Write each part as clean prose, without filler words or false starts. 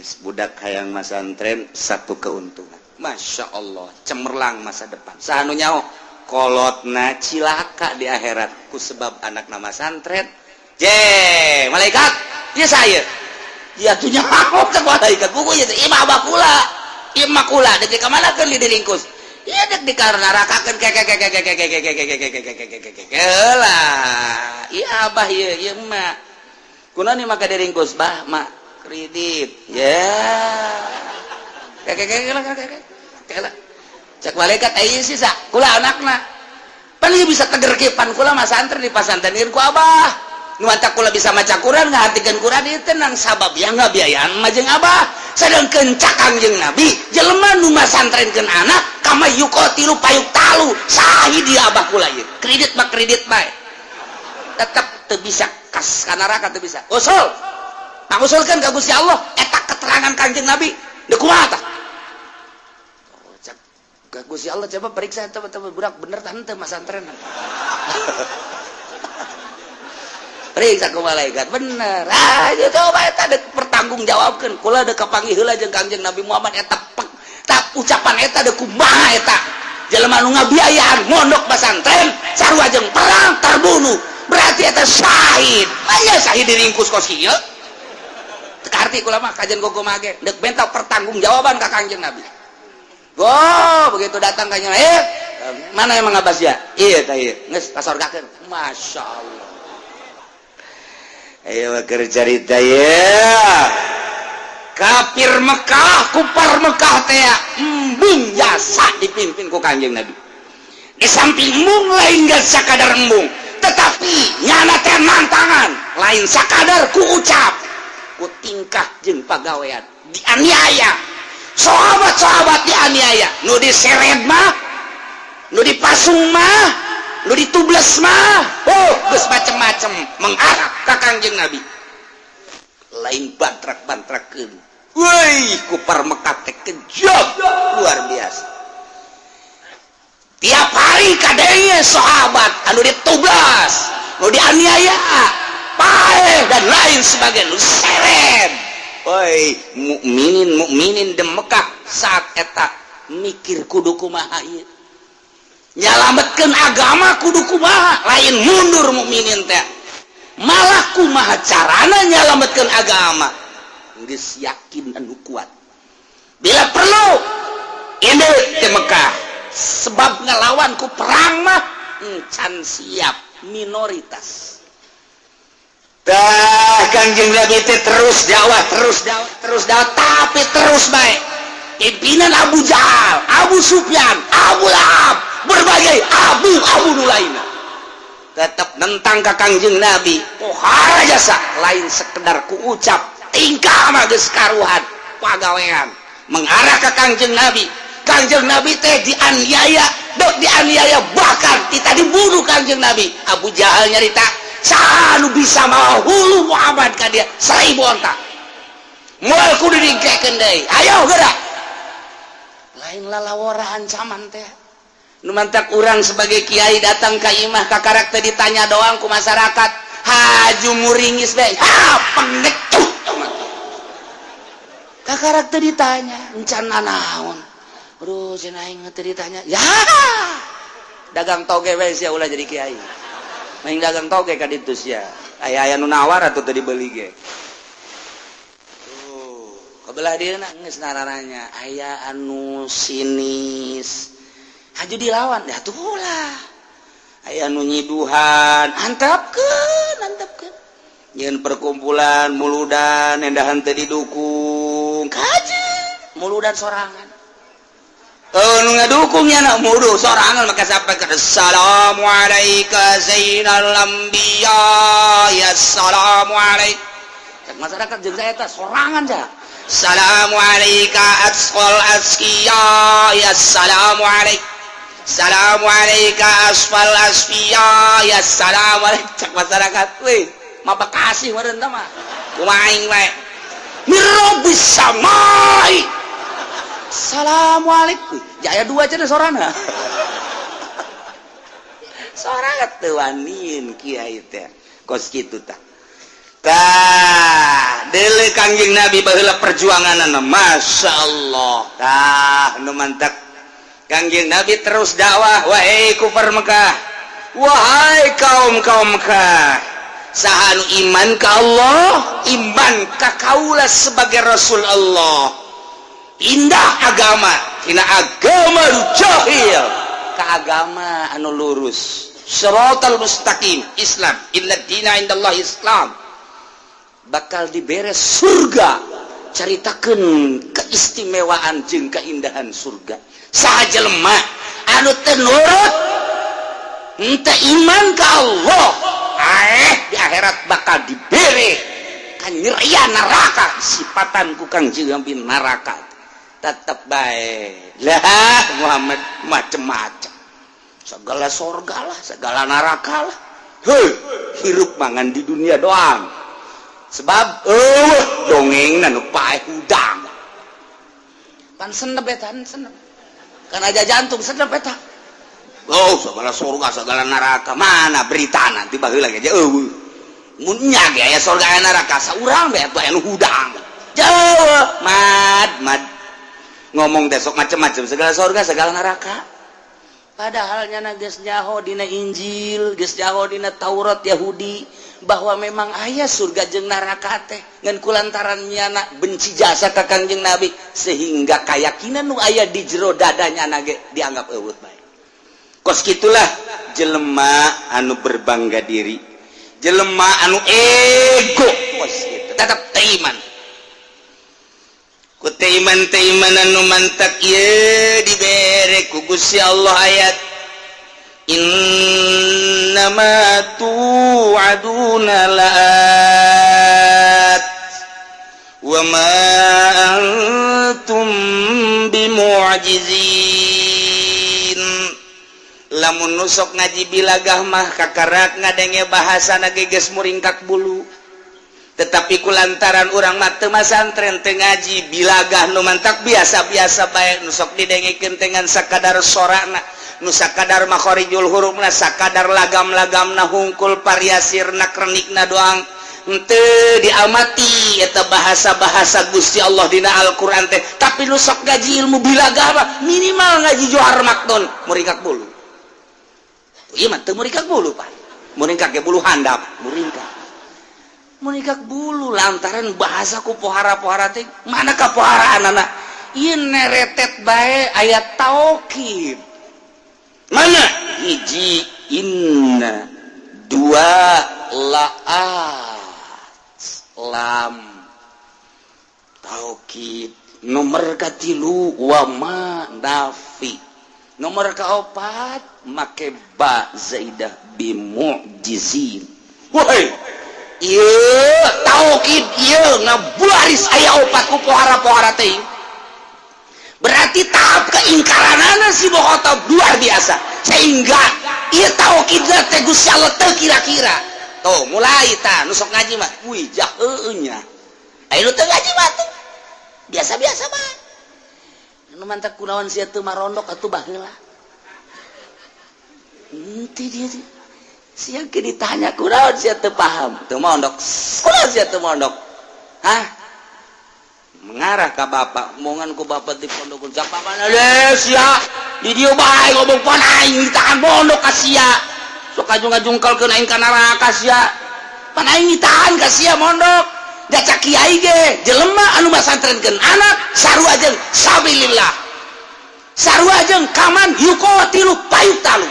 Geus budak hayang masantren satu keuntungan. Masya Allah, cemerlang masa depan. Saha nu nyaho? Kolotna cilaka di akhirat ku sebab anak nama santren. Je, malaikat, ya saya. Ya tuh nyaho cek malaikat. Buku ya imah abah kula. Imah kula dek ka mana keun diringkus. Iya dek dikarnarakakeun ke ke ke ke ke ke ke ke ke ke ke ke ke ke ke ke lah. Iya abah ieu ieu emak. Kunaon nih maka diringkus bah mak kredit. Ya. Ke ke ke ke ke ke ke. Cek malaikat aya sisa kula anakna. Pan ieu bisa teger kieu pan kula mah santri di pasantren ku abah. Nu matak kula bisa maca Quran ngahatikeun Quran ieu tenang sabab yang ngabiayaan mah jeung abah. Sedangkeun cak Kangjeng Nabi jelema nu masantrenkeun anak kama yuqatilu payuqtalu sahih dia abah kula ieu. Kredit mah kredit bae. Tetep teu bisa kas ka neraka teu bisa. Usul. Pangusulkeun ka Gusti Allah eta keterangan Kangjeng Nabi. Deuk kumaha tah? Cak ka Gusti Allah coba periksa eta budak bener tah henteu masantren. Periksa ku malaikat bener. Ah coba eta deuk pertanggungjawabkeun kula deuk kapanggih heula jeung Kangjeng Nabi Muhammad eta tak ucapan eta deuk kumaha eta. Jelema nu ngabiayaan mondok pasantren sarua jeung perang terbunuh. Berarti eta syahid. Aya syahid diringkus kos kieu. Teu karti kula mah kajian gogo mage deuk benta pertanggungjawaban ka Kangjeng Nabi. Go begitu datang kanjeng mana emang Abbas ya? Iya tah ieu geus kasorgakeun. Masyaallah. Ayo keur carita ya. Kafir Mekah, kupar Mekah teh embung jasa dipimpin ku Kangjeng Nabi. Di samping embung lain geus sakadar embung, tetapi nyana teh nantangan, lain sakadar ku ucap, ku tingkah jeung pagawean dianiaya. Sahabat-sahabat dianiaya, nu diseret mah, nu dipasung mah, nu ditubles mah, oh geus macem-macem mengarah ka Kangjeng Nabi. Lain bantrak-bantrakeun. Woi, kupar Mekah teh kejam luar biasa. Tiap hari kadenge sahabat anu ditublas, nu dianiaya, paeh dan lain sebagainya, nu seret. Woi, mukminin mukminin di Mekah saat eta mikir kudu kumaha ieu. Nyalametkeun agama kudu kumaha, lain mundur mukminin teh. Malah kumaha carana nyalametkeun agama. Geus yakin anu kuat. Bila perlu ini ke Mekah sebab ngelawan ku perang mah can siap minoritas. Tah Kangjeng Nabi teh terus dakwah, terus dakwah, terus dakwah, tapi terus baik. Pimpinan Abu Jahal, Abu Sufyan, Abu Lahab, berbagai abu-abu nu lainna tetap nentang ka Kangjeng Nabi. Pohara jasa lain sekedar ku ucap, tingkah mah geus karuhan pagawean mengarah ke Kangjeng Nabi. Kangjeng Nabi teh dianiaya, dok dianiaya bahkan kita dibunuh Kangjeng Nabi. Abu Jahal nyarita saha nu bisa mawa hulu Muhammad ka dia 1000 onta. Moal kudu dingkekeun deui. Ayo gerak. Lain lalawora ancaman teh. Nu mantak urang sebagai kiai datang ka imah ka karakter ditanya doang ku masyarakat. Haju muringis bae. Ha pengecut. Ka karakter ditanya, encan nanaon. Aduh, cenah aing teu ditanya. Ya. Dagang toge we sia ulah jadi kiai. Main dagang toge ka ditu sia. Aya-aya nu nawar atuh teu dibeli ge. Tuh, kabelah dieuna geus nararanya aya anu sinis. Haju dilawan, ya tuh ulah. Aya anu nyiduhan, antapkeun, antapkeun. Nyeun perkumpulan muludan endahan teu didukung. Kaji muludan sorangan. Oh, nu ngadukungnya nak mudu sorangan maka sampai ke assalamualaikum zainal anbiya ya assalamualaikum. Cek masyarakat jeung saya eta sorangan ja. Assalamualaikum asqal askiya ya assalamualaikum. Assalamualaikum asfal asfiya ya assalamualaikum. Cek masyarakat weh mah bekasih meureun tah mah. Kumaha aing wae. Mirabis samai. Assalamualaikum. Jaya dua cenah sorana. Sorangan teu wanin kiai teh. Kos kitu tah. Tah, deuleu Kangjeng Nabi baheula perjuanganna, Masya Allah. Tah, nu mantak Kangjeng Nabi terus dakwah, "Wahai kufar Mekah, wahai kaum-kaum Mekah, saha nu iman ka Allah, iman ka kaula sebagai Rasul Allah, pindah agama tina agama nu jahil ka agama anu lurus, siratal mustaqim, Islam, inna dina indallah Islam, bakal dibere surga." Caritakeun keistimewaan jeung keindahan surga. Saha jelema anu teu nurut, henteu iman ka Allah, di akhirat bakal dibere kanyerian neraka, sifatan ku Kangjeng Nabi neraka. Tetep bae lah Muhammad macem-macem, segala sorga lah, segala neraka lah. Hei, hirup mangan di dunia doang, sebab dongeng nu paeh hudang pan senep eta, senep kan aja jantung senep eta. Oh, segala surga, segala neraka, mana berita nanti baheula aja. Eueuh, mun nya ge aya surga, aya neraka, saurang bae atuh anu hudang jauh. Mad mad ngomong besok macem-macem, segala surga, segala neraka, padahal nyana geus nyaho dina Injil, geus nyaho dina Taurat Yahudi bahwa memang aya surga jeung neraka teh. Ngan kulantaran nyana benci jasa ka Kangjeng Nabi, sehingga keyakinan nu aya di jero dadanya ge dianggap eueuh bae. Kos gitulah jelema anu berbangga diri, jelema anu ego kos gitu, tetap teu iman. Ku teu iman, teu iman anu mantak ieu dibere ku Gusti Allah ayat, "Innama tu'aduna la'at wa ma antum bimu'jizin." Lamun nu sok ngaji bilagah mah kakarak ngadenge bahasa geus muringkak bulu, tetapi kulantaran urang mah teu masantren, teu ngaji bilagah, nu mantak biasa-biasa bae. Nu sok didengekeun dengan sakadar sorana, nu sakadar makhorijul hurufna, sakadar lagam-lagamna hungkul, variasirna, krenikna doang. Henteu diamati eta bahasa-bahasa Gusti Allah dina Al-Qur'an teh. Tapi nu sok ngaji ilmu bilagah mah, minimal ngaji Johar Maknun, muringkak bulu. Ieu mah teu muringkak bulu, Pak, muringkak ge bulu handap, muringkak, muringkak bulu lantaran bahasa ku pohara-pohara teh. Mana kapoharaan anak ieu neretet bae ayat taukid. Mana hiji inna, dua la'at, lam taukid, nomor katilu wama nafi, nomor kaopat make ba zaidah, bimu'jizin. Woi, ieu taukid ieu ngabuaris aya opat ku pohara-pohara teh, berarti tahap keingkaranana si Bohotob luar biasa, sehingga ieu taukid teh Gusti Allah teu kira-kira. Tuh mulai ta nu sok ngaji mah, wih, jaheueuh nya. Aya nu teu ngaji mah tuh biasa-biasa mah, nu mantak kunaon sia teu marondok atuh baheula. Henteu dia teh sia ke ditanya kunaon sia teu paham, teu mondok, kunaon sia teu mondok, hah, mengarah ka bapak, omongan ku bapak di pondok cak bapak deh, sia di dieu bae ngomong, pan aing ditahan pondok ka sia, sok ngajungkal-ngajungkalkeun aing ka neraka sia, pan aing ditahan ka sia mondok. Da cak kiai ge, jelema anu masantrenkeun anak sarua jeung sabilillah, sarua jeung kaman yuqatilu fayuqtalu.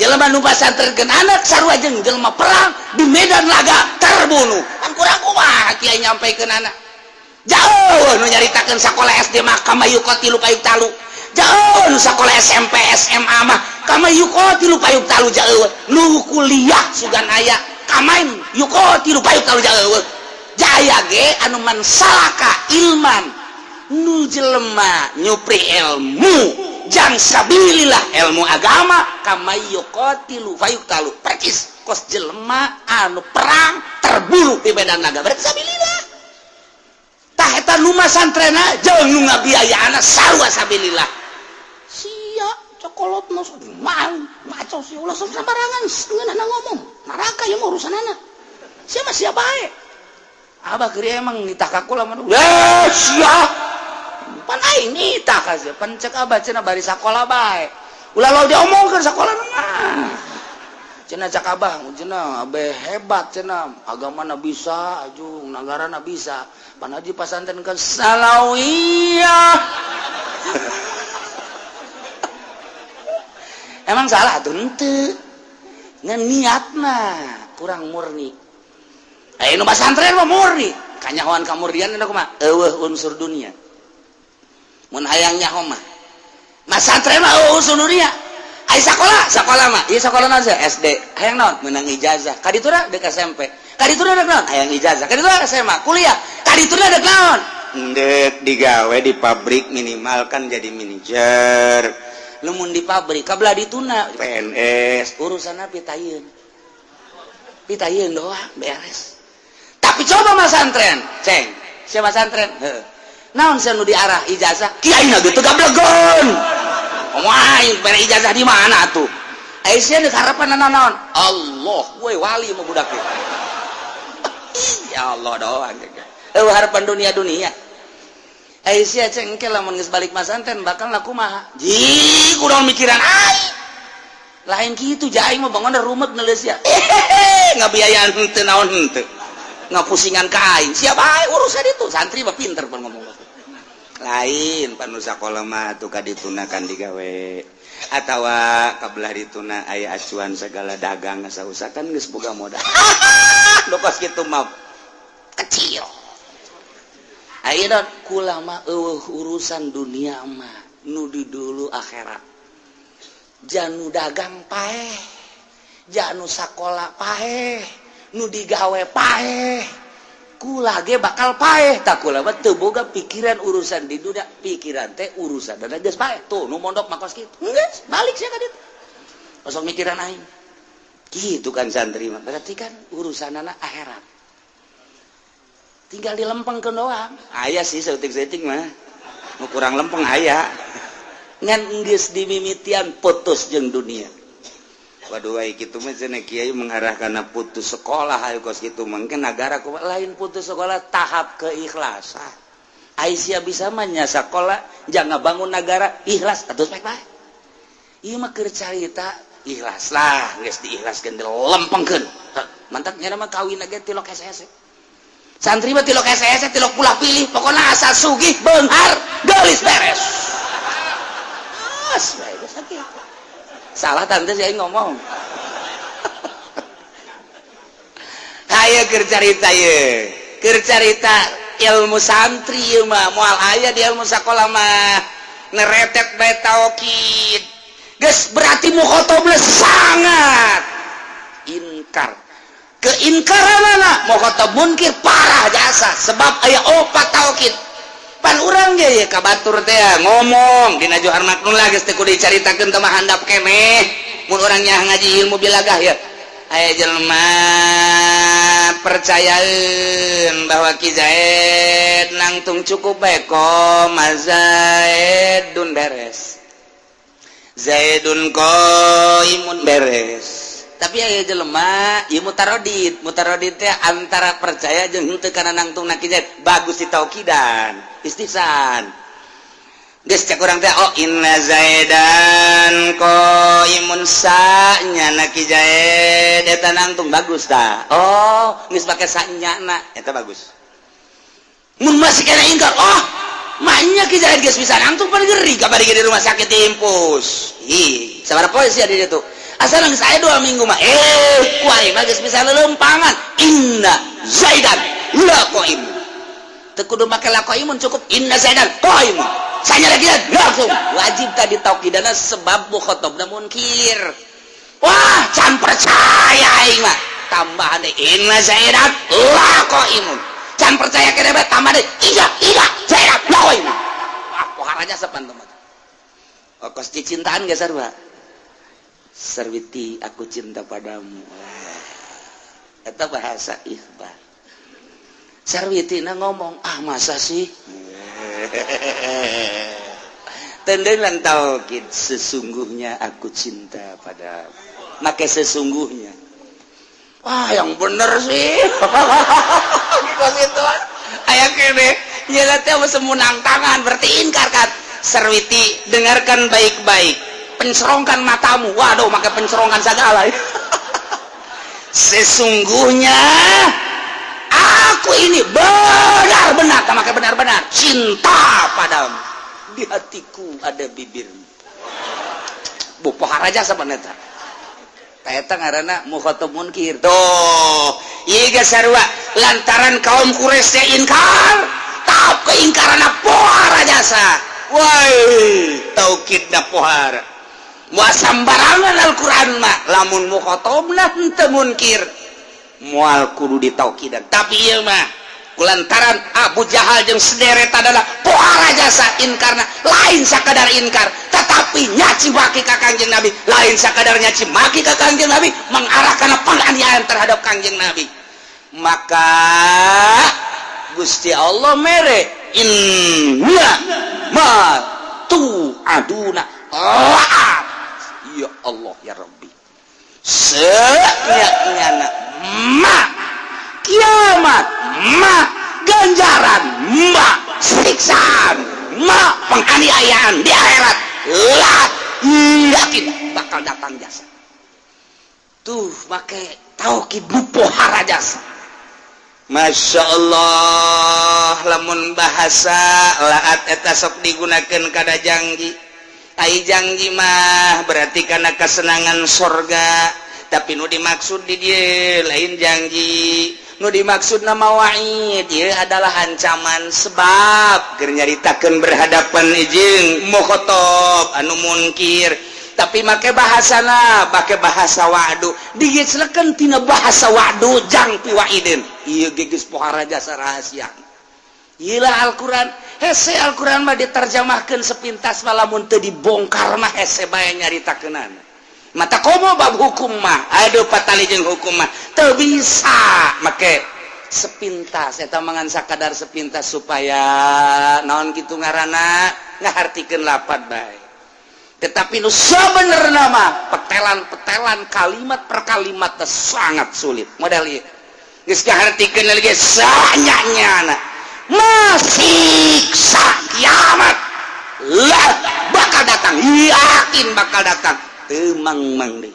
Jelema nu masantrenkeun anak sarua jeung jelema perang di medan laga, terbunuh. Kan kurang kumaha kiai nyampaikeun anak? Jauh nu nyaritakeun sakola SD mah kama yuqatilu fayuqtalu, jauh nu sakola SMP, SMA mah kama yuqatilu fayuqtalu, jauh nu kuliah sugan aya kama yuqatilu fayuqtalu, jauh jaya ge anu man salaka ilman, nu jelema nyupri ilmu jang sabilillah, ilmu agama, kama yuqatilu fayuqtalu, percis kos jelema anu perang terbunuh di medan laga, berarti sabilillah. Tah, eta nu masantrena jeung nu ngabiayana sarua sabilillah. Sia cokolot nu mal maco sia, ulah sok sembarangan ngeunahna ngomong neraka, ieu mah urusanana sia mah, sia bae. Abah keur emang nitah ka kula mah. Eh sia. Pan aing nitah ka sia. Pan cek abah cenah bari sakola bae. Ulah lo diomongkeun sakola mah. Cenah cek abah cenah abe hebat cenah agamana bisa ajung nagarana bisa. Pan haji pasantren ke Salawiyah. Emang salah tuh henteu. Ngan niatna kurang murni. Aya nu pasantren mah murni. Kanyahoan kamurnian eta kumaha? Eueuh unsur dunia. Mun hayang nyaho mah. Masantren mah eueuh unsur dunia. Ai sakola, sakola mah. Ieu sakola naon sih? SD. Hayang naon? Meunang ijazah. Ka ditu dek SMP. Ka ditu dek naon? Hayang ijazah. Ka ditu SMA, kuliah. Ka ditu dek naon? Ndek digawe di pabrik minimal kan jadi manajer. Lamun di pabrik kabelah dituna PNS, urusanna pitayeun. Pitayeun doang beres. Tapi coba masantren, ceng. Siapa masantren? Heeh. Naon sia nu diarah ijazah? Kiai na ge teu gablegeun. Wah, bere ijazah di mana atuh? Ai sia deuk harapan naon? Allah, we wali mah budak teh. Ya Allah doang. Eueuh harapan dunia-dunia. Ai sia ceng engke lamun geus balik masantren bakal kumaha? Ji, kudu mikiran aing. Lain kitu ja aing mah bangun rumet neuleus sia. Ngabiayaan henteu naon henteu. Ngapusingan ka aing. Siapa aing urusan itu? Santri mah pinter pan ngomong. Lain pan nu sakola mah atuh ka dituna kan digawe. Atawa kabelah dituna aya acuan segala dagang sausa kan geus boga modal. Nu kos kitu mah kecil. Ayeuna kula mah eueuh urusan dunia mah nu di dulu akhirat. Janu dagang paeh, janu sakola paeh, nu digawe paeh. Kula ge bakal paeh, tak kula mah teu boga pikiran urusan di dunia, pikiran teh urusan dan geus paeh. Tuh nu mondok mah kos kitu. Geus balik sia ka ditu. Osok mikiran aing. Kitu kan santri mah, berarti kan urusanana akhirat. Tinggal dilempengkeun doang. Aya sih saeutik-saeutik mah. Nu kurang lempeng aya. Ngan geus dimimitian putus jeung dunia. Waduh ai kitu mah cenah kiai mengarah kana putus sekolah ayo kos kitu mungkin nagara kumaha lain putus sekolah tahap keikhlasan. Ai sia bisa mah nya sakola jangan bangun nagara ikhlas atuh bae bae. Ieu mah keur carita ikhlas lah geus diikhlaskeun dilempengkeun. Mantap nya mah kawin ge tilok hese-hese. Santri mah tilok hese-hese tilok pulah pilih pokona asal sugih beunghar geulis beres. As bae geus sakitu. Salah tante saya ngomong. Hayo keur carita ye. Keur carita ilmu santri ieu mah moal aya di ilmu sakola mah. Neretet bae taukid. Geus berarti mukhatabna sangat inkar. Keingkaranana mukhatab munkir parah jasa sebab aya opat taukid. Pan urang ge ye ka batur teh ngomong dina Johar Maknun lah geus teu kudu dicaritakeun teh mah handap keneh. Mun urang nya ngaji ilmu bilagah ya. Aya jelema percayaeun bahwa Ki Zaid nangtung cukup bae koma Zaidun beres. Zaidun qaimun beres. Tapi aya jelema ieu mutaradid, mutaradid teh antara percaya jeung henteu kana nangtung na Ki Zaid bagus ditaukidan, istihsan. Geus cek urang teh oh inna Zaidan qaimun sa-nya na Ki Zaid eta nangtung bagus tah. Oh, geus pake sa-nya na eta bagus. Mun masih kena ingkar, oh maknya Ki Zaid geus bisa nangtung pan geri kabari di rumah sakit diimpus. Ih, sabaraha poe sia di ditu. Asal geus aya 2 minggu mah ku aing mah geus bisa lelempangan. Inna Zaidan la qaim. Teu kudu make la qaimun cukup inna Zaidan qaimun. Sanya lagi langsung wajib tadi taukidana sebab mukhatabna munkir. Wah, can percaya aing mah. Tambahan deui inna Zaidan la qaimun. Can percaya keneh bae tambah deui iya iya Zaidan la qaimun. Wah, poharanya sepan teman. Oh, kos cicintaan geus sarua. Sarwiti aku cinta padamu. Eta bahasa ikhbar. Sarwiti na ngomong, ah masa sih? Tendengan taukid sesungguhnya aku cinta padamu. Make sesungguhnya. Wah, yang bener sih. Kos itu aya kene nya teh semunang tangan berarti ingkar kan. Sarwiti, dengarkan baik-baik, pencerongkan matamu. Waduh, make pencerongkan segala. Sesungguhnya aku ini benar-benar, make benar-benar cinta padamu, di hatiku ada bibirmu. Bu pohara jasa eta. Eta ngaranna mukhatab munkir. Tuh, ieu geus sarua lantaran kaum Quraisy ingkar, tahap keingkaran pohara jasa. Woi, taukidna pohara. Moal sambarangan Al-Qur'an mah, lamun mukhatabna henteu munkir, moal kudu ditaukidan. Tapi ieu mah kulantaran Abu Jahal jeung sederet adalah pohara jasa inkarna, lain sakadar inkar tetapi nyaci maki ka Kangjeng Nabi, lain sakadar nyaci maki ka Kangjeng Nabi, mengarah kana penganiayaan terhadap Kangjeng Nabi. Maka Gusti Allah mere inna ma tu aduna la'at. Ya Allah ya Rabbi, senyana ma kiamat, ma ganjaran, ma siksaan, ma penganiayaan di akhirat lah, yakin bakal datang jasa. Tuh, make taukid pohara jasa. Masya Allah, lamun bahasa laat eta sok digunakan kada janji. Ai janji mah berarti karena kesenangan sorga, tapi nu dimaksud di dia lain janji, nu dimaksud nama wa'id ieu adalah ancaman, sebab keur nyaritakeun berhadapan jeung mukhatab anu munkir, tapi make bahasana make bahasa wa'du, digeclekeun tina bahasa wa'du jang piwaidin. Ieu ge geus pohara jasa rahasia. Iyalah Al-Quran hese, Al-Quran mah diterjemahkan sepintas mah, lamun teu dibongkar mah hese bae nyaritakeunana. Mata komo bab hukum mah, aduh, patali jeung hukum mah teu bisa make sepintas eta, mangan sakadar sepintas supaya naon kitu ngaranna ngahartikeun lapat bae. Tetapi nu sabenerna mah petelan-petelan, kalimat per kalimat teh sangat sulit. Model ieu geus kahartikeun lagi sanyanya masiksa kiamat lah bakal datang, yakin bakal datang, teu mang-mang deui.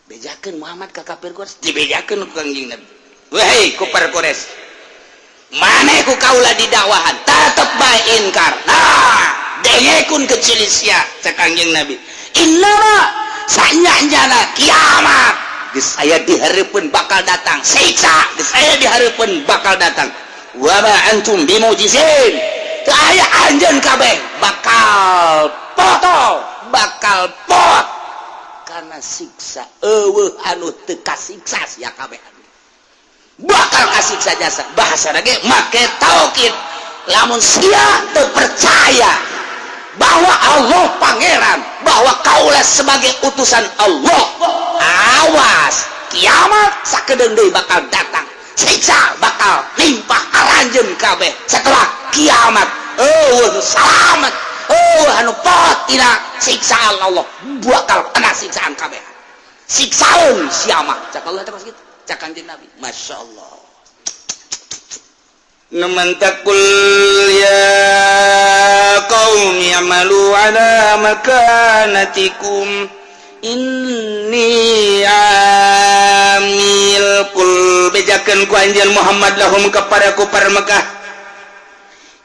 Bejakeun Muhammad ka kafir Quraisy, dibejakeun ku Kangjeng Nabi, "Wahai kufar Quraisy, maneh ku kaula didakwahan tetep bae inkar. Nah, dengekun kecil sia," cek Kangjeng Nabi, "innama sanyana kiamat geus aya dihareupeun, bakal datang. Siksa geus aya dihareupeun, bakal datang. Wa ma antum bimujizin, teu aya anjeun kabeh bakal potol, bakal pot karena siksa. Eueuh anu teu kasiksa, sia kabeh bakal kasiksa jasa." Bahasa lagi make taukid, lamun sia teu percaya bahwa Allah pangeran, bahwa kaulah sebagai utusan Allah, awas, kiamat sakedeung deui bakal datang, siksa bakal limpah aranjeun kabeh. Setelah kiamat eueuh salamet, eueuh anu pot tina siksaan Allah, bakal kena siksaan kabeh, siksaeun sia mah, cak Allah teh kitu, cak Kanjeng Nabi. Masya Allah. Naman taqul ya qaumi i'malu ala makanatikum inni amil. Kul, bejakeun ku anjeun Muhammad, lahum kepada kufar Mekah,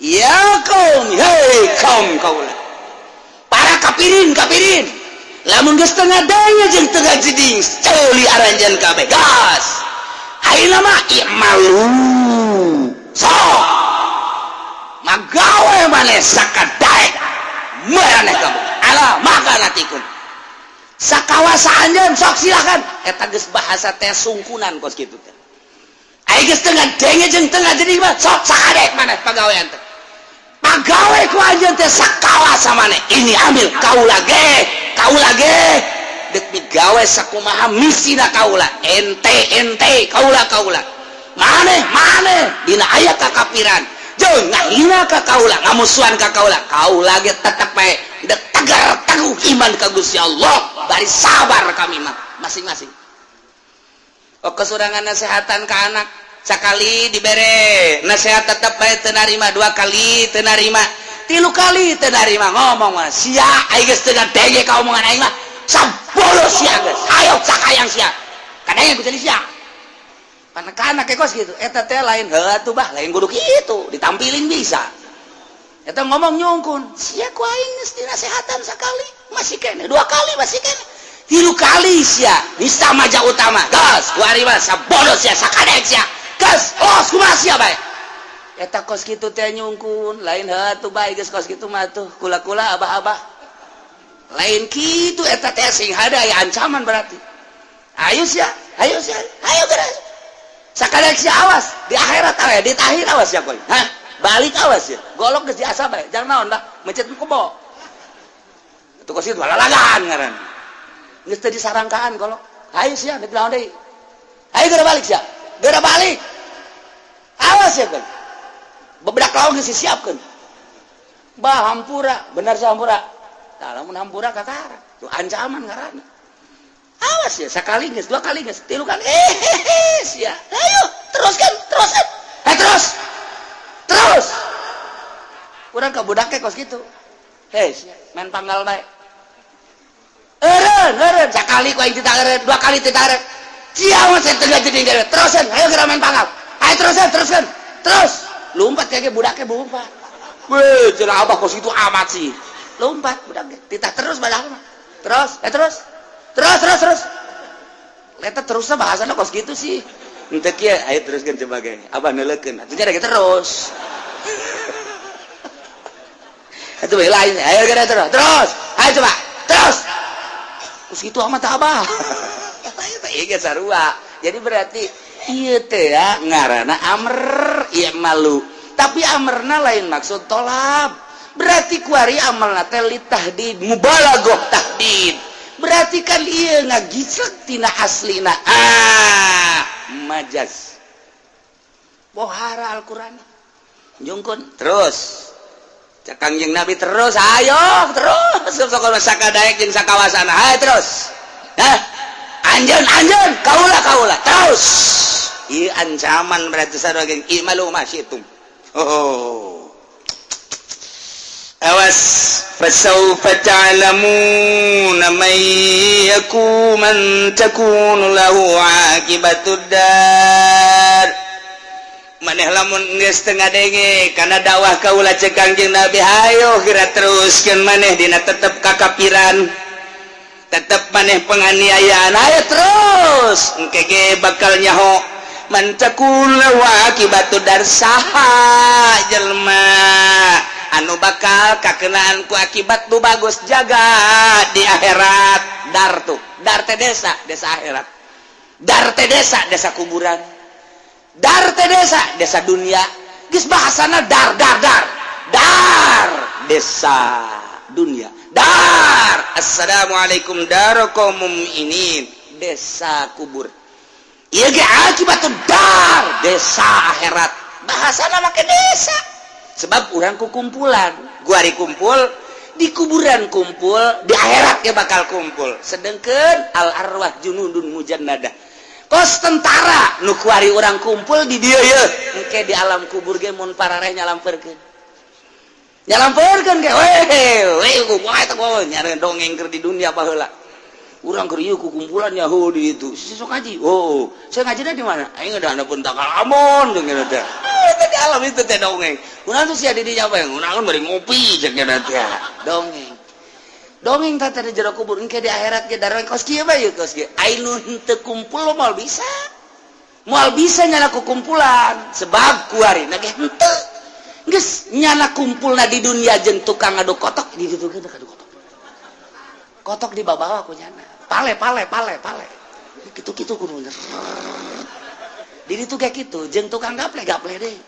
ya kaum, hei kaum kaula, para kafirin kafirin, lamun geus tengah denge jeung tengah jeding, ceuli aranjeun kabeh gas. Ayeuna mah i'malu, sok magawe maneh sakadaek maraneh kamu, ala makanatikum, sakawasa anjeun, sok silakan. Eta geus bahasa teh sungkunan kos kitu teh. Ai geus tengah denge jeung tengah jeding mah, sok sakadek maneh pagawean teh, pagawe ku anjeun teh sakawasa maneh. Ini ambil kaula ge, kaula ge dek migawe sakumaha misina kaula, ente ente, kaula kaula, maneh maneh. Dina aya kakapiran jeung ngahina ka kaula, ngamusuhan ka kaula, kaula ge tetep bae dek tegar teguh iman ka Gusti Allah, bari sabar. Kami mah masing-masing. Oh, kesurangan nasehatan ke anak, sakali dibere nasihat tetep bae teu narima, dua kali teu narima, tilu kali teu narima, ngomong mah sia aing geus teu ngadenge ka omongan aing mah, sabodo sia geus, ayo sakayang sia. Kadang ku jadi sia. Anak-anak kayak kos gitu, eta teh lain heuh atuh bah, lain kudu kitu, ditampilin bisa. Eta ngomong nyungkun, sia ku aing geus dinasehatan sakali, masih kene, dua kali masih kene, tilu kali sia, nista maja utama, gas, ku ari mah sabodo sia, sakadek sia, gas, los kumaha sia bae. Eta kos kitu teh nyungkun, lain heuh atuh bae geus kos kitu mah tuh, kula-kula abah-abah. Lain kitu eta teh sing hada aya ancaman berarti. Ayo sia, ayo sia, ayo geus. Sakadek sia awas, di akhirat aya, di tahir awas sia koy. Hah? Balik awas ya, golok geus diasah bae, jangan naon dah, mencet kebo. Itu kos kitu lalagan ngaran. Geus teu disarangkaan golok. Hayu sia, deuk naon deui? Hayu geura balik sia. Geura balik. Awas ya koy. Bebedak lawan geus disiapkeun. Bah hampura, bener sia hampura. Tah lamun hampura kakara, tuh ancaman ngaranna. Awas ya, sakali geus, dua kali geus, tilu kali. Sia. Ayo, teruskan, teruskan. Terus. Terus. Urang ka budak ke kos kitu. Hei, main panggal bae. Eureun, eureun, sakali ku aing teu eureun, dua kali teu eureun. Sia mah teu jadi eureun. Terusan, ayo geura main panggal. Ayo terusan, teruskan. Terus. Lompat kayak budaknya lompat. Weh, cenah abah kos kitu amat sih. Lompat budaknya. Titah terus padahal mah. Terus, terus. Terus, terus, terus. Eta terusna bahasana kos kitu sih. Henteu kieu, ayo teruskeun coba ge. Abah neuleukeun. Atuh nya terus. Itu bae lain. Ayo geura terus. Terus. Ayo coba. Terus. Kos kitu amat abah. Eta ieu ge sarua. Jadi berarti ieu teh ya ngaranna amr ieu malu. Tapi amrna lain maksud tolab. Berarti kuari amalna teh litahdid, mubalaghah tahdid. Berarti kan ieu ngagislek tina aslina. Ah, majaz. Bohara Al-Qur'an. Jungkun terus. Cak Kangjeng Nabi terus, ayo terus. Sok sakadaek jeung sakawasana. Ayo terus. Hah? Anjeun, anjeun, kaula kaula, terus. Ieu ancaman berarti sarua geng imalu ma syitum. Oh. Awas fasawfa ta'lamuna man yakun man takunu lahu aqibatud dar. Maneh lamun geus teu ngadenge kana dakwah kaula ceuk Kangjeng Nabi, hayo geura teruskeun maneh dina tetep kakapiran, tetep maneh penganiayaan, ayo terus engke ge bakal nyaho man takun lahu aqibatud dar, saha jelema anu bakal kakenaan ku akibat nu bagus jaga di akhirat. Dar tuh, dar teh desa, desa akhirat. Dar teh desa, desa kuburan. Dar teh desa, desa dunia. Geus bahasana dar, dar, dar. Dar desa dunia. Dar assalamualaikum darakum mukminin, desa kubur. Ieu ge akibat dar desa akhirat. Bahasana make desa. Sebab urang ku kumpulan, guari kumpul, di kuburan kumpul, di akhirat ge bakal kumpul. Sedengkeun al arwah junudun mujannadah. Kos tentara nu kuari urang kumpul di dieu ye, engke di alam kubur ge mun parareh nyalamperkeun. Nyalamperkeun ge weh, weh kumaha eta kumaha nyare dongeng keur di dunia baheula. Urang keur ieu ku kumpulan Yahudi itu. Si sok ngaji. Oh, saya ngajina di mana? Aing udah pun tanggal amon jeung eta teh. Eta di alam itu teh dongeng. Kunaon tuh sia di dinya bae? Kunaon bari ngopi jeung eta teh. Dongeng. Dongeng teh di jero kubur engke di akhirat ge darah kos kieu bae kos kieu. Ai nu henteu kumpul moal bisa. Moal bisa nyana ku kumpulan sebab kuarina ge henteu. Geus nyana kumpulna di dunia jeung tukang ngaduk kotok di ditu ge ngaduk kotok. Kotok di babawa ku nyana. Pale pale pale pale. Kitu-kitu kudu. Di ditu kayak gitu jeung tukang gaple gaple deui.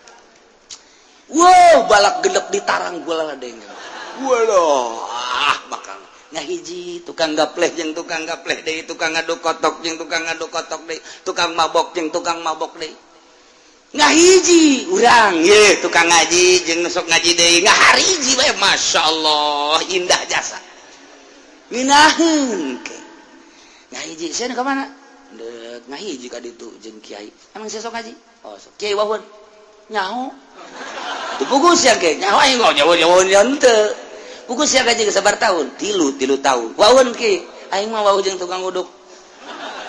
Wow, balak genep di tarang gua ladeng. Waduh, ah bakal ngahiji tukang gapleh jeung tukang gapleh deui, tukang ngaduk kotok jeung tukang ngaduk kotok deui, tukang mabok jeung tukang mabok deui. Ngahiji urang ye tukang ngaji jeung nu sok ngaji deui, ngahariji bae masyaallah indah jasa. Nginaheun ke. Ngahiji sia ka mana? Ngahiji ka ditu jeung kiai. Emang sia sok ngaji? Oh, sok. Kiai wawun. Nyaho. Teu puguh sia ge. Nyaho aing mah nyaho-nyaho henteu. Puguh sia gaji sabar tahun? Tilu tahun. Wawun ki. Aing mah wawuh jeung tukang uduk.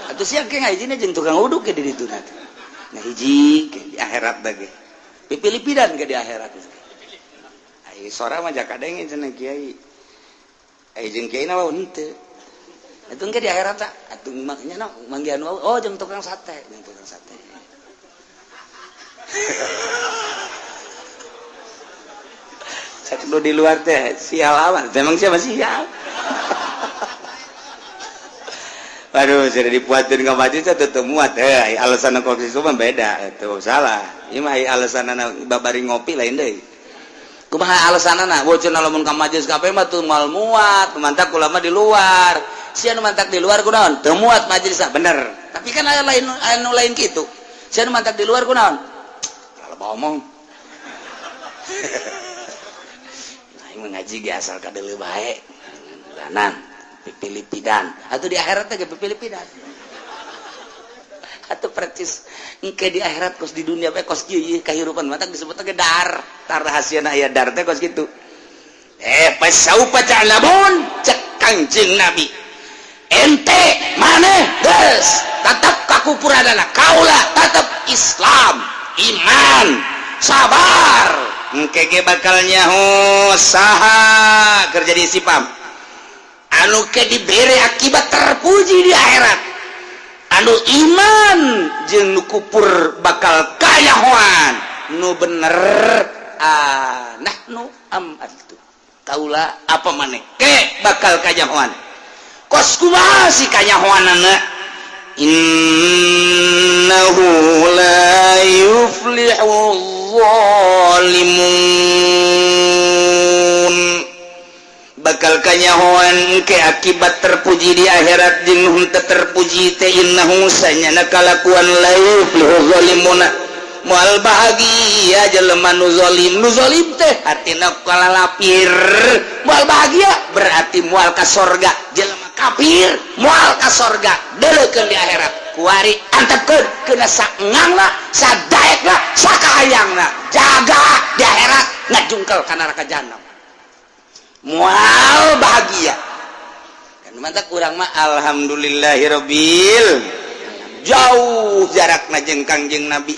Atuh sia ge ngahijina jeung tukang uduk ge di ditu na teh. Ngahiji ke di akhirat ge. Pipilipidan ke di akhirat. Ai sora mah jakadenge cenah kiai. Ai jeung kiai na wawun henteu. Atuh engke di akhirat tak atuh maknya na manggihan wawuh. Oh jeung tukang sate, jeung tukang sate. Sakno di luar teh sial amat. Memang siapa sial. Waduh, sudah dipuatin ke masjid tetep muat. Alasan kopi itu mah beda, itu salah. Ieu mah alasanna babari ngopi lain deui. Kumaha alasanna? Bocor lamun ka majlis kape mah teu moal muat, mantak ulama di luar. Sia nu mantak di luar kunaon? Teu muat majelisna, bener. Tapi kan aya lain anu lain kitu. Sia nu mantak di luar kunaon? Kalau omong. Aing mah ngaji ge asal kadeuleu bae. Danan. Pipilipidan atau di akhirat ge pipilipidan atau percis engke di akhirat kos di dunia bae kos kieu ieu kahirupan mata disebut ge dar tar rahasiana aya dar teh kos kitu pasaupa ta'lamun cek Kangjeng Nabi ente maneh geus tetep kakupuranana kaula tetep Islam iman sabar engke ge bakal nyaho saha keur jadi sipam anu ke dibere akibat terpuji di akhirat anu iman jeung nu kupur bakal kayahoan nu bener nahnu am atuh kaula apa maneh ke bakal kayahoan kos kumaha si kayahoanana innahu la yuflihul zalimun bakal kanyahoan ke akibat terpuji di akhirat jeung henteu terpuji teh innahu sanyana kalakuan la yuflihu zalimuna moal bahagia jelema nu zalim teh artina kalalapir moal bahagia berarti moal ka sorga jelema kafir moal ka sorga deuleukeun di akhirat kuari antepkeun keuna saengangna sadaekna sakahayangna jaga di akhirat ngajungkel ka neraka jahanam mual bahagia kan mantap kurang mah alhamdulillahirabbil jauh jarakna jeung Kangjeng Nabi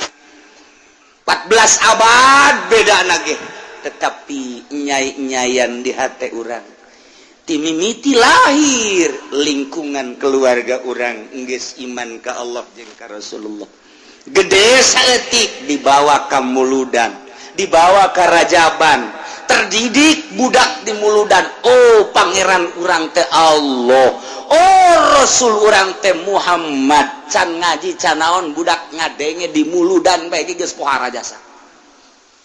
14 abad beda nage tetapi nyai-nyayan di hati urang timimiti lahir lingkungan keluarga urang geus iman ka Allah jeung ka Rasulullah gede saeutik dibawa ka muludan dibawa ka rajaban terdidik budak di muludan oh pangeran urang teh Allah oh Rasul urang teh Muhammad can ngaji can naon budak ngadenge di muludan bae geus pohara jasa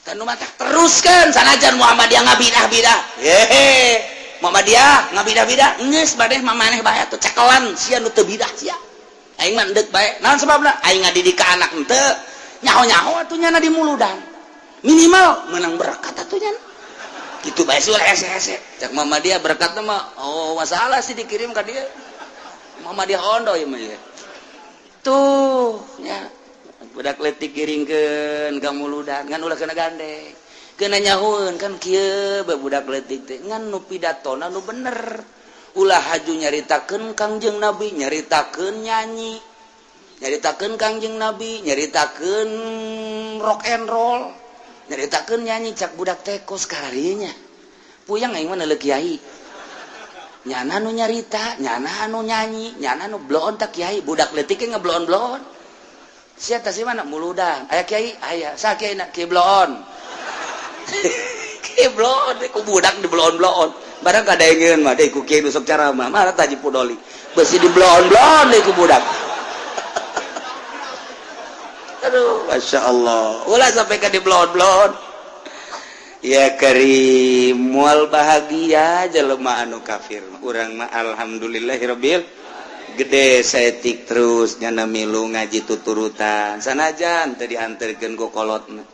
kan nu matak teruskeun sanajan Muhammadiyah ngabidah-bidah hehe Muhammadiyah ngabidah-bidah geus badeh mamaneh bae atuh cekelan sia nu teu bidah sia aing mah endeuk bae naon sababna aing ngadidik ka anak henteu nyaho-nyaho atuh nyana di muludan minimal menang berkat atuh nyana gitu bae sih hese-hese cak mama dia berkatna mah oh masalah sih dikirim ka dia mama dia ondo ieu mah ieu tuh nya budak leutik giringkeun ka muludan ngan ulah kena gandeng kena nyahueun kan kieu bae budak leutik teh ngan nu pidatona nu bener ulah haju nyaritakeun Kangjeng Nabi nyaritakeun nyanyi nyaritakeun Kangjeng Nabi nyaritakeun rock and roll nyaritakeun nyanyi cak budak teh kos kararinya puyang aing mah neuleuh kiai nyana nu nyarita nyana nu nyanyi nyana nu bloon tak kiai budak leutik ge ngebloon-bloon sia teh si mana muludan aya kiai aya saha kiai na kiai bloon kiai bloon ku budak di bloon-bloon barang kadengeun mah deui ku kiai nu sok ceramah mah taji pudoli beusi di bloon-bloon deui ku budak. Aduh, Masya Allah. Ulah sampai ke di blon-blon. Ya karim, mual bahagia jelema anu kafir. Urang mah alhamdulillahirabbil gede saeutik terus nyana milu ngaji tuturutan. Sanajan teu dianterkeun ku kolotna.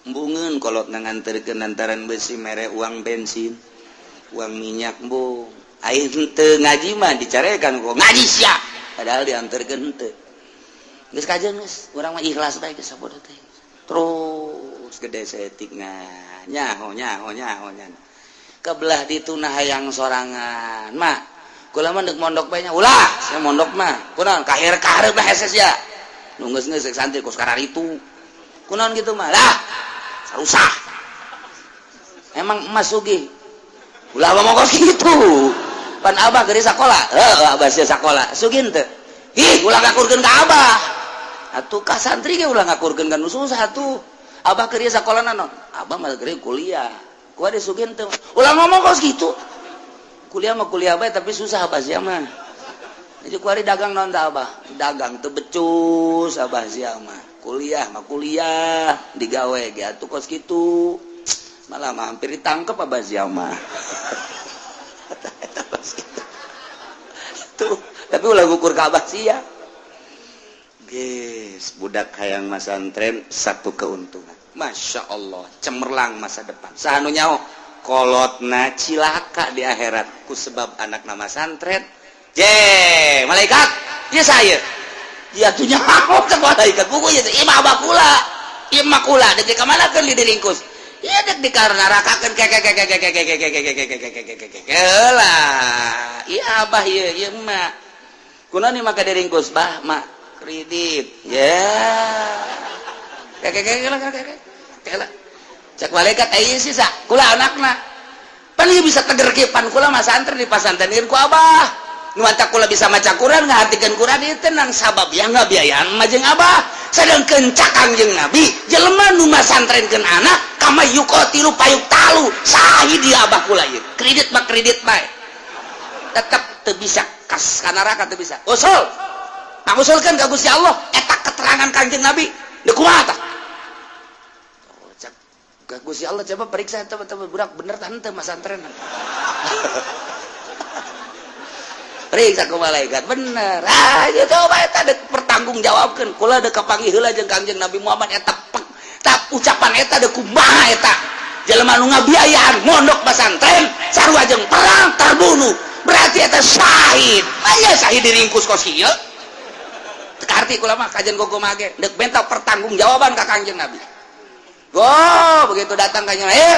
Embungeun kolotna nganterkeun lantaran besi mere uang bensin, uang minyak embung. Aing teu ngaji mah dicarekan ku ngaji sia. Padahal diantarkeun henteu. Geus kajeun geus, urang mah ikhlas bae geus sabodo teh. Terus gede saeutikna, nyaho nyaho nyaho nya. Kebelah ditu nah hayang sorangan. Mak, kula mah deuk mondok bae nya. Ulah, saya mondok mah. Kunaon kahir kahareup lah hese sia. Nu geus-geus santri kos kararitu. Kunaon kitu mah? Lah, sarusah. Emang emas sugih. Ulah ngomong kos kitu. Pan abah keur sakola. Heuh, abah sia sakola. Sugih henteu? Ih, ulah ngakurkeun ka abah. Atuh ka santri ge ulah ngakurkeun ka nu susah atuh. Abah keur sakola naon? Abah mah keur kuliah. Kuat sugih henteu? Ulah ngomong kos kitu. Kuliah mah kuliah bae tapi susah abah sia mah. Jadi kuari dagang naon tah abah? Dagang teu becus abah sia mah. Kuliah mah kuliah digawe ge atuh kos kitu. Malah mah hampir ditangkep abah sia mah. Tuh, tapi ulah ngukur ka abah sia. Geus, budak hayang masantren satu keuntungan. Masya Allah, cemerlang masa depan. Saha nu nyaho? Kolotna cilaka di akhirat ku sebab anak nama santren. Je, malaikat, ieu saya. Ieu atuh nyaho ka malaikat. Buku ieu ieu mah abah kula. Ieu mah kula deuk ka mana keun diringkus. Ieu deuk dikarnarakakeun ke ke ke ke ke ke ke ke ke ke ke ke ke ke ke lah. Ieu abah ieu ieu mah. Kunaon ieu maka diringkus bah mak kredit. Ya. Ke ke ke ke ke ke. Cek malaikat ieu sisa kula anakna. Pan ieu bisa teger kieu pan kula mah santri di pasantrenkeun ku abah. Nu matak kula bisa maca Quran ngahartikeun Quran ieu tenang sabab yang ngabiayaan mah jeung abah. Sedangkeun cak Kangjeng Nabi jelema nu masantrenkeun anak kama yuqatilu payuk talu sahih dia abah kula ieu. Kredit mah kredit bae. Tetep teu bisa kas ka neraka teu bisa. Usul. Pangusulkeun ka Gusti Allah eta keterangan Kangjeng Nabi. Deuk kumaha tah? Ka Gusti Allah coba periksa eta budak bener tah henteu masantren. Periksa ku malaikat bener. Ah ieu coba eta deuk pertanggungjawabkeun. Kula deuk kapanggih heula jeung Kangjeng Nabi Muhammad eta tap ucapan eta deuk kumaha eta. Jelema nu ngabiayaan mondok pasantren sarua jeung perang terbunuh. Berarti eta syahid. Aya syahid diringkus kos kieu. Teu kaharti kula mah kajian gogo mage deuk benta pertanggungjawaban ka Kangjeng Nabi. Oh, begitu datang kayaknya,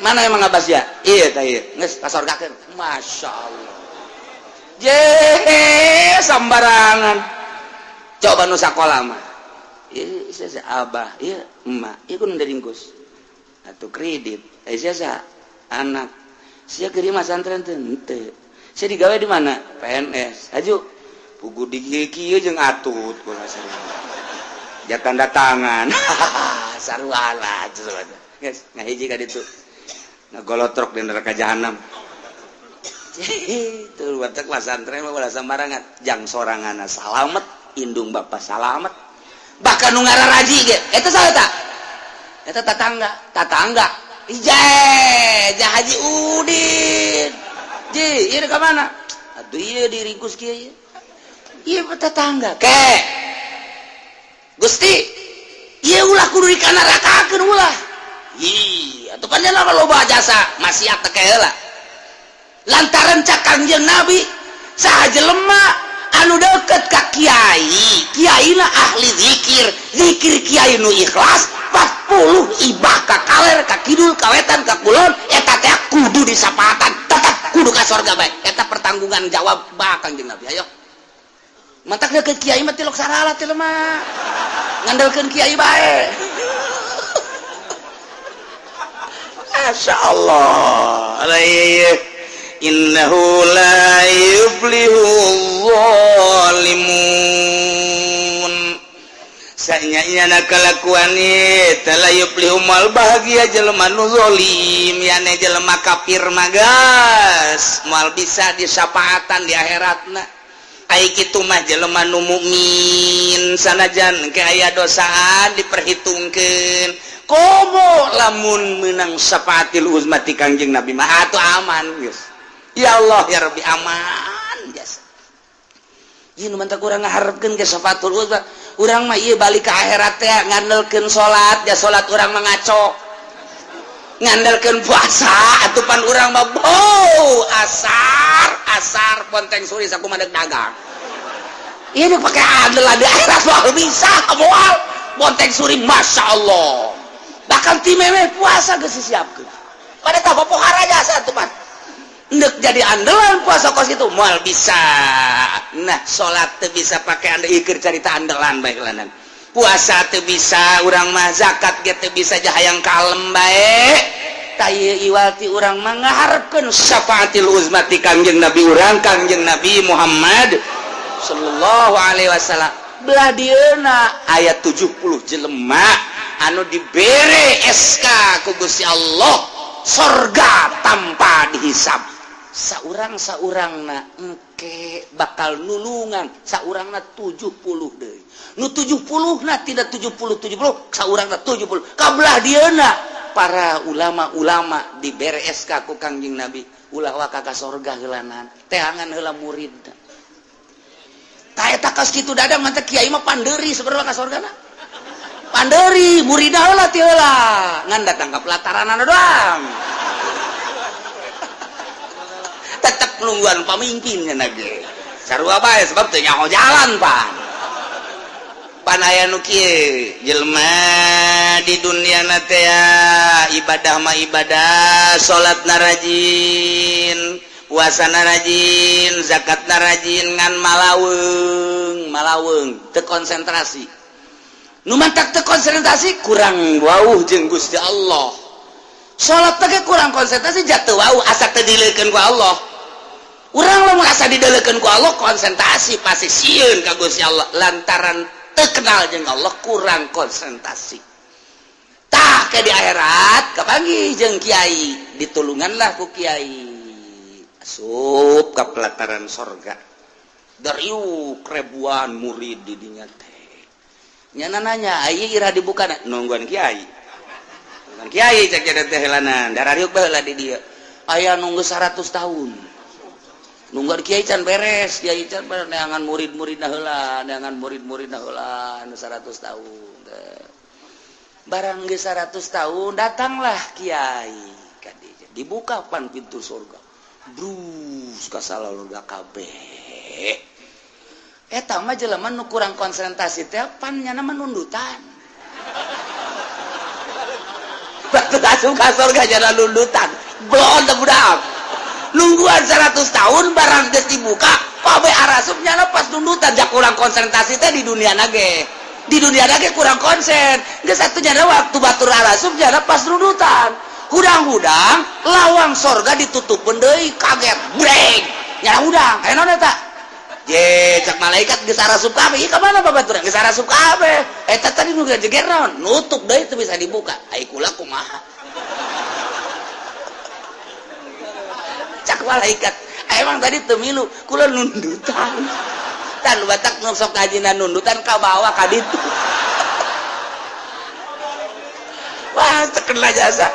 mana emang abas ya? Iya, tah ieu. Geus pasorgakeun. Masya Allah. Je, sembarangan. Coba nu sakola mah. Ieu sia abah, ieu emak, ieu kudu diringkus. Atuh kredit. Sia sa anak. Sia keur masantren teu henteu. Sia digawe di mana? PNS. Aju pugu di kieu jeung atut kula sarua. Ja tanda tangan. Sarua geus ngahiji ka ditu. Ngagolotrok di neraka jahanam. Itu watak pasantren mah ulah sembarangan. Jang soranganna salamet, indung bapa salamet. Bahkan nu ngararaji ge, eta saha ta? Eta tatangga, tatangga. Ije, ja Haji Udin. Ji, ieu ka mana? Atuh ieu diringkus kieu ieu. Ieu tetangga. Ke. Gusti, ieu ulah kudu dikanarakakeun ulah. Ih, atuh pan nya loba jasa maksiat teh heula. Lantaran cak Kangjeng Nabi saha jelema anu deukeut ka kiai, kiaina ahli zikir, zikir kiai nu ikhlas 40 ibah ka kaler, ka kidul, ka wetan, ka kulon, eta teh kudu disapatan, tetep kudu ka sorga bae. Eta pertanggungan jawab bah Kangjeng Nabi. Ayo. Mantak deukeut kiai mah tilok sarala teh mah. Ngandelkeun kiai bae. Masya Allah. Innahu la yuflihu zalimun. Sanyanya kalakuan eta la yuflihu mal bahagia jelema nu zalim, yane jelema kafir magas moal bisa disapaatan di akhiratna. Ai kitu mah jelema nu mukmin sanajan ke aya dosaan diperhitungkeun. Komo lamun meunang syafaatil uzma ti Kangjeng Nabi mah atuh aman geus. Ya Allah ya Rabbi aman jasa. Ieu nu mantap urang ngaharepkeun ke syafaatul uzma. Urang mah ieu balik ka akhirat teh ngandelkeun salat, ja salat urang mah ngaco. Ngandelkeun puasa atuh pan urang mah bau asar asar ponteng suri sakumaha deuk dagang. Ini pakai andelan di akhirat moal bisa moal bonteng suri masya Allah. Bahkan ti memeh puasa geus disiapkeun. Pada tah pohara jasa tuh pan. Ndek jadi andelan puasa kos itu moal bisa. Nah, salat teu bisa pakai ande iker carita andelan bae lanan. Puasa teu bisa urang mah, zakat ge teu bisa jahayang kalem bae. Tah ieu iwati urang mah ngaharepkeun syafaatil uzma ti Kangjeng Nabi urang, Kangjeng Nabi Muhammad sallallahu alaihi wasallam. Belah dieuna aya 70 jelema anu dibere SK ku Gusti Allah sorga tanpa dihisab. Saurang-saurangna engke bakal nulungan saurangna 70 deui. Nu 70 na tidak 70 70 saurangna 70. Kabelah dieuna para ulama-ulama dibere SK ku Kangjeng Nabi ulah waka ka sorga heulanan teangan heula murid. Tah eta kos kitu dadang mah teh kiai mah pandeuri sebenarnya ka sorgana. Panderi muridna heula ti heula ngan datang ka pelataranana doang. Tetep nungguan pamimpin nya ge. Sarua bae sebab teu nyaho jalan pan. Pan aya nu kieu jelema di dunia na teh ibadah mah ibadah, salatna rajin, puasana rajin, zakatna rajin ngan malaweung, malaweung teu konsentrasi. Nu mantak teu konsentrasi kurang wauh jeung Gusti Allah. Salat teh kurang konsentrasi jatuh wauh asa teu dileukeun ku Allah. Urang lamun asa dideulekeun ku Allah konsentrasi pasti sieun ka Gusti Allah lantaran teu kenal jeung Allah kurang konsentrasi. Tah ke di akhirat kapanggih jeung kiai, ditulunganlah ku kiai. Asup ka pelataran sorga. Dariuk ribuan murid di dinya teh. Nyana nanya, ieu ira dibuka nungguan kiai. Nungguan kiai cek jadi teh heulanan, darariuk baheula di dieu. Aya nunggu 100 tahun. Nungguan kiai can beres, kiai can beres neangan murid-muridna heula, neangan murid-muridna heula anu 100 tahun. Barang geus 100 tahun datanglah kiai ka dieu. Dibuka pan pintu surga. Brus ka salalurga kabeh. Eta mah jelema nu kurang konsentrasi teh pan nyana mah nundutan. Batu asup ka surga jana nundutan. Blon teh budak. Nungguan 100 tahun barang geus dibuka, kabeh arasup nyana pas nundutan jak kurang konsentrasi teh di dunia nage. Di dunia nage kurang konsen. Geus atuh nyana waktu batur arasup nyana pas nundutan. Hudang-hudang lawang sorga ditutupeun deui kaget breng. Nyana hudang, aya naon eta? Je cak malaikat geus arasup kabeh. Ieu ka mana babaturan? Geus arasup kabeh. Eta tadi nu jeger naon? Nutup deui teu bisa dibuka. Ai kula kumaha? Cak malaikat, emang tadi teu milu, kula nundutan. Tan batak nu sok ngajina nundutan ka bawah ka ditu. Wah, terkena jasa.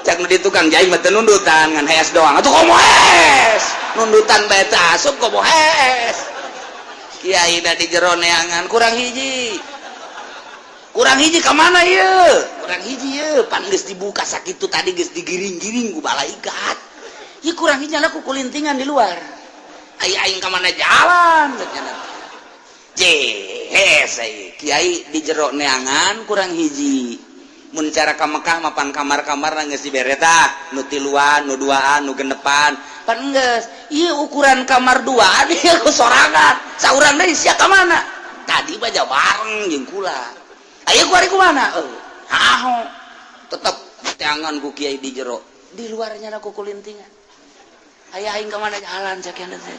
Cak nu di tukang jahit mah teu nundutan ngan hees doang. Atuh komo hees. Nundutan bae teu asup komo hees. Kiai da di jero neangan kurang hiji. Kurang hiji ka mana ieu? Kurang hiji ieu, pan geus dibuka sakitu tadi geus digiring-giring ku malaikat. Ieu kurang hiji ku kulintingan di luar. Ai aing ka mana jalan cenah. Jehes ai kiai di jero neangan kurang hiji. Mun cara ka Mekah mapan kamar-kamar geus dibere tah, nu tiluan, nu duaan, nu genepan. Pan geus, ieu ukuran kamar duaan ieu ku sorangan. Saurang deui sia ka mana? Tadi mah bareng jeung kula. Aya ku ari ku mana? Haho. Tetep teangan ku kiai di jero. Di luarnya ku kulintingan. Aya aing ka mana jalan sakian teh.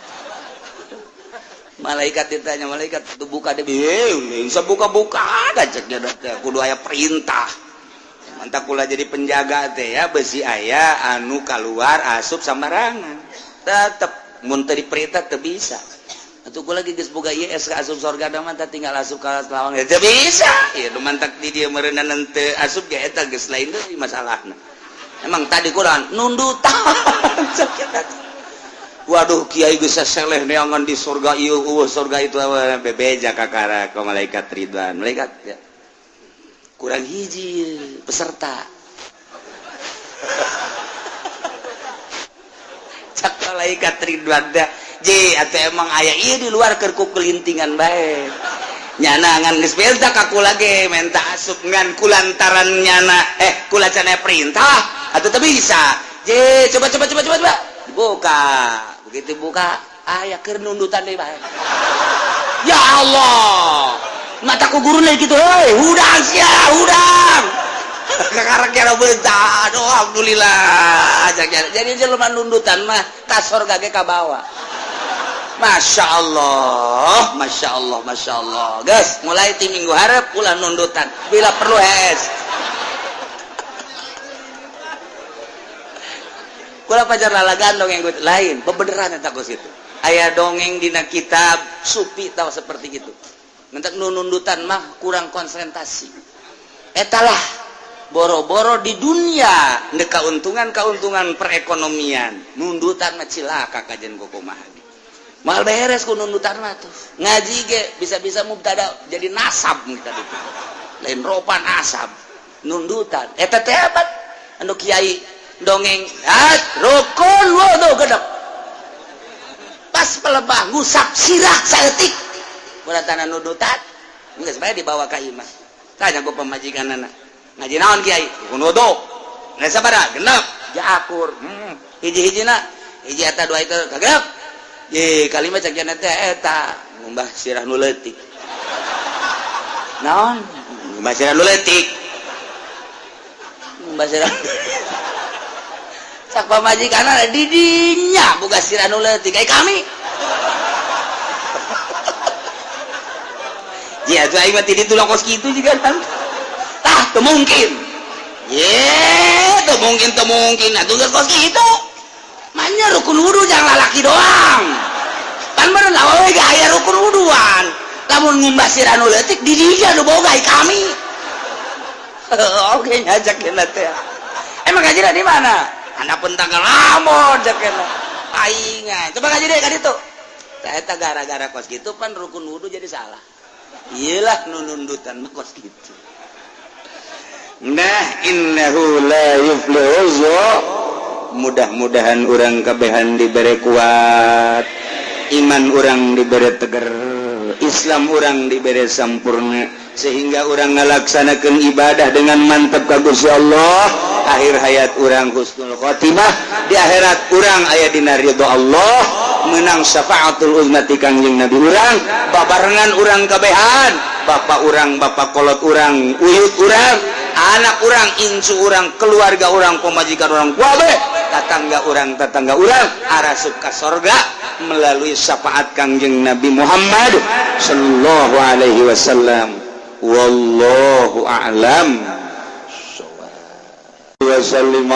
Malaikat ditanya, malaikat tuh buka deh, bisa buka-buka ada cek dia kudu aya perintah. Mantap kula jadi penjaga teh ya besi aya anu keluar asup sambarangan. Tetep mun teu diperintah teu bisa. Atuh kula geus boga ieu SK asup surga da mah tinggal asup ka lawang teu bisa. Ieu nu mantak di dieu meureunna teu asup ge eta geus lain deui masalahna. Emang tadi kurang nundutan. Waduh kiai geus saseleh neangan di surga ieu eueuh surga itu bebeja kakara ka malaikat Ridwan. Malaikat ya. Kurang hiji peserta. Cak malaikat Ridwan teh Je atau emang aya ieu di luar keur ku kelintingan bae. Nyana ngan geus minta ka kula ge menta asup ngan kulantaran nyana kula can aya perintah atuh teu bisa. Je coba coba coba coba coba dibuka. Begitu buka aya keur nundutan deui bae. Ya Allah. Mata ku guruna kitu heuy, hudang sia, hudang. Kakarek kira beunta. Aduh alhamdulillah. Jadi jelema nundutan mah ka sorga ge kabawa. Masya Allah, Masya Allah, Masya Allah. Guys, mulai ti minggu hareup ulah nundutan. Bila perlu hes. Kula pajar lalagan dongeng lain, bebeneran eta kos kitu. Aya dongeng dina kitab supi tahu seperti gitu. Mentak nundutan mah kurang konsentrasi. Etalah boro-boro di dunia ndek kauntungan-kauntungan perekonomian. Nundutan mah cilaka kajen kumaha. Mal beres ku nundutan mah tuh. Ngaji ge bisa-bisa mubtada jadi nasab kita itu. Lain ropa nasab. Nundutan. Eta teh hebat. Anu kiai dongeng, ah rukun wudu gedeg. Pas pelebah ngusap sirah saeutik. Kulantaran nundutan geus bae dibawa ka imah. Tanya ku pamajikanana. Ngaji naon kiai? Rukun wudu. Geus sabaraha? Genep. Ja akur. Hiji-hijina, hiji eta dua itu kagenep. Ye kalimat cak jana teh eta ngumbah sirah nu leutik. Naon? Ngumbah sirah nu leutik. Ngumbah sirah. Cak pamajikanna didinya boga sirah nu leutik ai kami. Ya atuh aing mah ti ditu kos kitu juga kan. Tah teu mungkin. Ye teu mungkin atuh geus kos kitu. Manya rukun wudu jangan lalaki doang. Pan bener awewe ge aya rukun wuduan. Lamun ngumbah sirah nu leutik di dinya nu boga kami. Oke ngajakeun teh. Emang ngajina di mana? Handapun tanggal lamun jakeun. Paingan. Coba ngaji deui ka ditu. Tah eta gara-gara kos kitu pan rukun wudu jadi salah. Iyalah nu nundutan mah kos kitu. Nah innahu la yuflihu. Mudah-mudahan urang kabehan diberi kuat, iman urang diberi teger, Islam urang diberi sampurna, sehingga urang ngalaksanakeun ibadah dengan mantap ka Gusti Allah. Akhir hayat urang husnul khotimah, di akhirat urang aya dina ridho Allah, menang syafaatul uzma ti Kangjeng Nabi urang, babarengan urang kabehan, bapak urang, bapak kolot urang, uyut urang, anak urang, incu urang, keluarga urang, pemajikan urang, wabe tetangga urang arasup ka sorga melalui syafaat Kangjeng Nabi Muhammad sallallahu alaihi wasallam. Wallahu a'lam. Wa sallim.